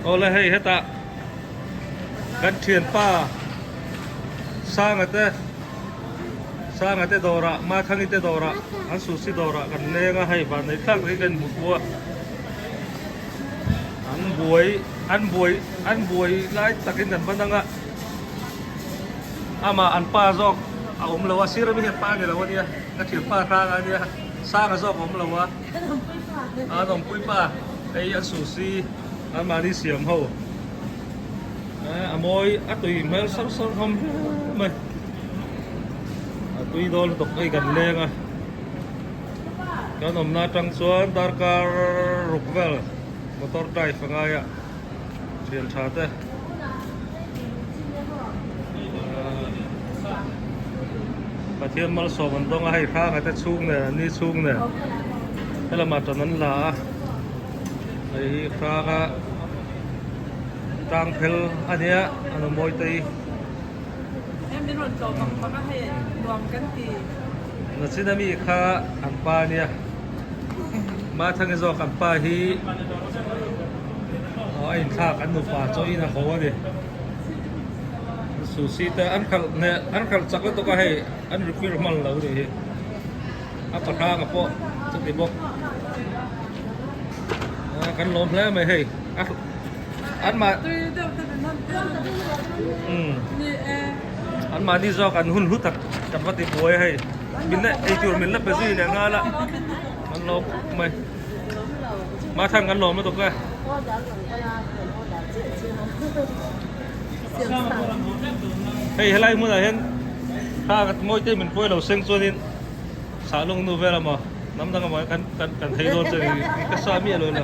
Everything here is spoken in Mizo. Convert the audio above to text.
Awle hei hetah kan thianpa Sanga te Sanga te dawrah Mathangi te dawrah an sushi dawrah kan leng a hei vanneih thlak takin kan inhmu pawh a an buai an buai an buai lai takin kan va dang a amah an pa zawk a awm lo a sir ami hian pa a ni lo ania ka thianpa hrang a nia Sanga zawk a awm lo a an awmpui pa hei an sushi an mahni siam ho a mawi a tui hmel sar sar hlawm hle mai a tui dawn lutuk hei kan leng a kan awmna atang chuan darkar ruk vel motor drive a ngai a thian tha te Pathian malsawm an dawng a hei hranga te chhung nen an ni chhung nen helamah tan an la a hei hi hranga tang phel a nia a nu mawi te hi. Min rawn tlawm ang bawk a hei nuam kan ti. Nachin ami kha an pa nia Mathangi zawk an pa hi a inthlak an nupa chaw in a ho a ni. Sushi te an khalh hneh an khalh chak lutuk a hei an repair hman lo nih hi a pahranga pawh chuti bawk kan lawm hle mai hei an mah an mahni zawk an hun hlu tak kan va ti buai a hei min la eitur min la pe zui leh nghal a an lawm khawp mai Mathang kan lawm lutuk e. Hei helai hmunah hian thla mawi te min hruai lo seng chuanin Sahlung nu vel amaw hnam dang amaw kan kan kan thei dawn chuan ka sa miah lo ila.